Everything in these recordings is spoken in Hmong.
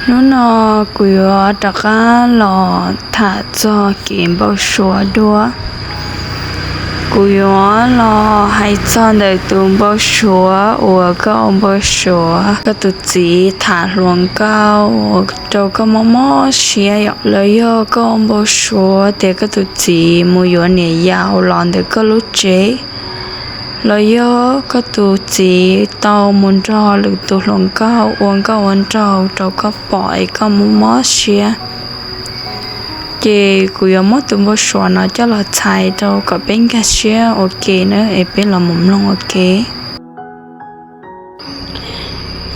Hnub no kuv yuav rov qab los tham txog kev npau suav dua. Kuv yuav los hais txog ntawm tus npau suav uas koj ua npau suav koj tus txiv tham hluas nkauj ua rau koj mob mob siab yom, los yog koj ua npau suav tias koj tus txiv mus yuav niam yau los ntawm koj lub tsev, los yog koj tus txiv tau mus nrog lwm tus hluas nkauj ua nkauj ua nraug rau koj pom es koj mob mob siab. Ces kuv yuav muab tus npau suav no coj los txhais rau kom peb nkag siab ua ke na, es peb los mus mloog ua ke.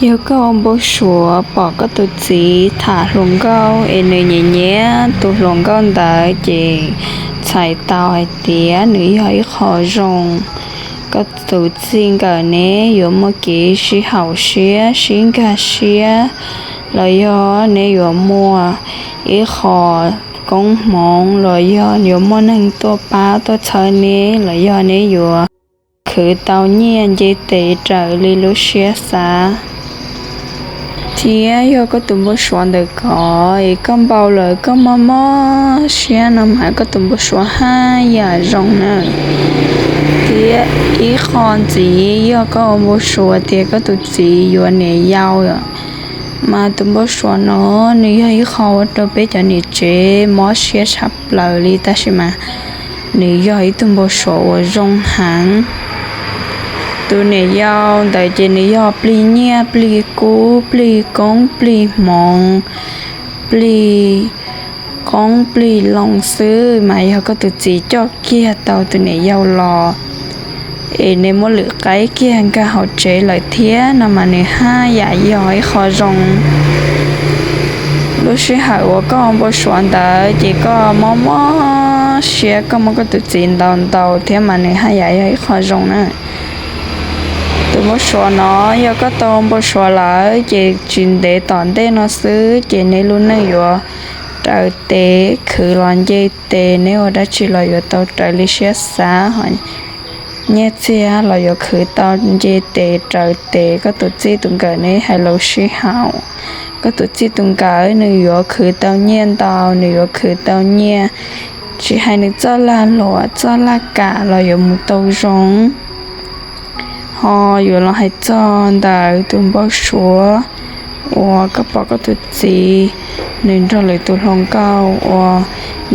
Yog koj ua npau suav pom koj tus txiv tham hluas nkauj es nws nyiam nyiam tus hluas nkauj ntawd ces txhais tau hais tias nws yog ib qho zoo. Koj tus txij nkawm ne yuav muaj kev sib haum siab sib nkag siab, los yog ne yuav muaj ib qho koob hmoov, los yog yuav muaj neeg tuaj pab tuaj txhawb ne, los yog ne yuav khwv tau nyiaj nce tes raws li lub siab xav. Thiab yog koj tus npau suav ntawm koj es koj npau lawm koj mob mob siab no mas koj tus npau suav haj yam zoo na. Thiab ib qho ntxiv yog koj ua npau suav tias koj tus txiv yuav niam yau, mas tus npau suav no nws yog ib qho ua rau peb cov niam tsev mob siab tshaj plaws li, tab sis mas nws yog ib tug npau suav uas zoo heev. Tus niam yau ntawd ces nws yog plig nyiaj plig kub plig koob plig hmoov, plig qoob plig loo xwb, mas yog koj tus txiv coj kiag tau tus niam yau los es nws muaj lwm qaib kiag nkag hauv tsev lawm thiab no mas nws haj yam yog ib qho zoo. Lub sij hawm uas koj ua npau suav ntawd ces koj mob mob siab koj muab koj tus txiv ntaus ntaus thiab mas nws haj yam yog ib qho zoo na. Tus npau suav no yog koj tau npau suav lawm ces tsis ntev tom ntej no xwb ces neb lub neej yuav raws tes, khwv los nce tes, neb ua dab tsi los yuav tau raws li siab xav, ho nyiaj txiag los yuav khwv tau nce tes raws tes. Koj tus txij tus nkawm neb hais lus sib haum, koj tus txij tus nkawm nws yuav khwv tau nyiaj ntau, nws yuav khwv tau nyiaj, tsis hais nws txoj lag luam txoj lag kam los yuav mus tau zoo. Ho yuav los hais txog ntawm tus npau suav uas koj pom koj tus txiv nws nrog lwm tus hluas nkauj ua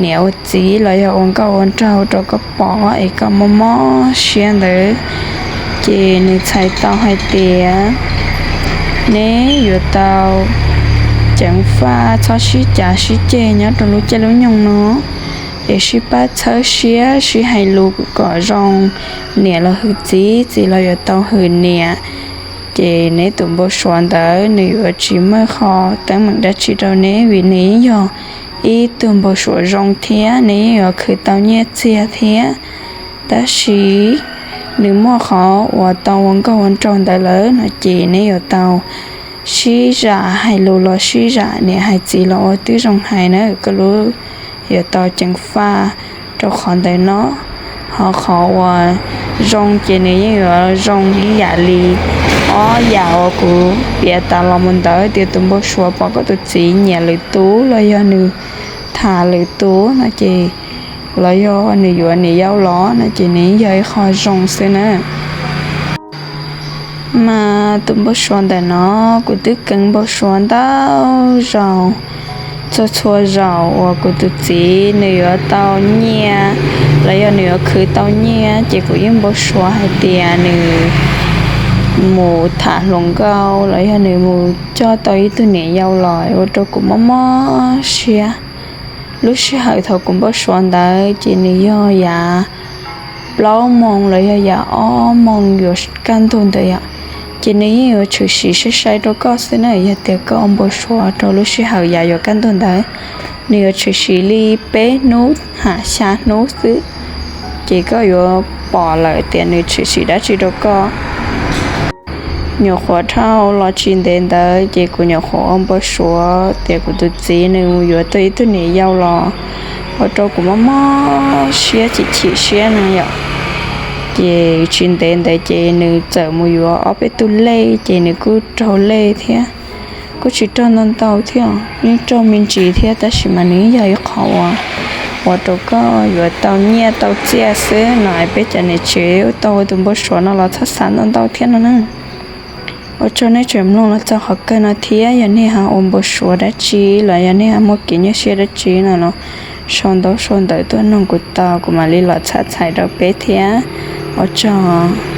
niam ua txiv los yog ua nkauj ua nraug rau koj pom es koj mob mob siab ntawd, ces nws txhais tau hais tias neb yuav tau ceev faj txhob sib cav sib ceg nyob rau lub caij lub nyoog no, es sib pab txhawb siab sib hais lus kom zoo, niam los hwm txiv, txiv los yuav tau hwm niam. Ces neb tus npau suav ntawd nws yuav tsis muaj qhov teeb meem dab tsi rau neb vim nws yeej yog ib tug npau suav zoo thiab nws yeej yuav khwv tau nyiaj txiag thiab. Tab sis nws muaj qhov uas tau ua nkauj ua nraug ntawd lawm no ces neb yuav tau sib zam, hais lus los sib zam, niam hais txiv los ua twb zoo hais na, koj lub yuav tau ceev faj rau qhov ntawd no. Ho qhov uas zoo ces nws yeej yuav zoo ib yam li ob yam uas kuv piav tas los mus ntawd, tias tus npau suav pom koj tus txiv nyiam lwm tus los yog nws tham lwm tus no ces, los yog nws yuav niam yau los no ces nws yog ib qho zoo xwb na. Mas tus npau suav ntawm no kuv twb kheev npau suav ntau zaus, txhua txhua zaus uas kuv tus txiv nws yuav tau nyiaj los yog nws yuav khwv tau nyiaj ces kuv yeej npau suav hais tias nws mus tham hluas nkauj los yog nws mus coj tau ib tug niam yau los ua rau kuv mob mob siab. Lub sij hawm thaum kuv npau suav ntawd ces nws yog yav plaub moos los yog yav ob moos yuav kaj ntug ntawd yom, ces nws yeej yuav tshwm sim sai sai rau koj xwb na. Yog tias koj ua npau suav rau lub sij hawm yav yuav kaj ntug ntawd, nws yuav tshwm sim li peb hnub ham xya hnub xwb, ces koj yuav pom lawm tias nws tshwm sim dab tsi rau koj. Nyuam qhuav dhau los tsis ntev ntawd ces kuv nyuam qhuav ua npau suav tias kuv tus txiv nws mus yuav tau ib tug niam yau los ua rau kuv mob mob siab chim chim siab na yom. Ces tsis ntev ntawd ces nws txawm mus yuav ob peb tug lej ces nws kuj raug lej thiab. kuj tsis raug ntau ntau thiab, yeej raug me ntsis thiab, tab sis mas nws yog ib qho uas ua rau koj yuav tau nyiaj tau txiaj xwb no. Peb cov niam tsev tau ua tus npau suav no los txhob xav ntau ntau thiab no na. Ua tsaug nej tseem mloog los txog qhov kawg no thiab, yog nej ho ua npau suav dab tsi los yog nej ho muaj kev nyuaj siab dab tsi no los sau ntaub sau ntawv tuaj noog kuv tau, kuv mam li los txhaj txhais rau peb thiab. Ua tsaug.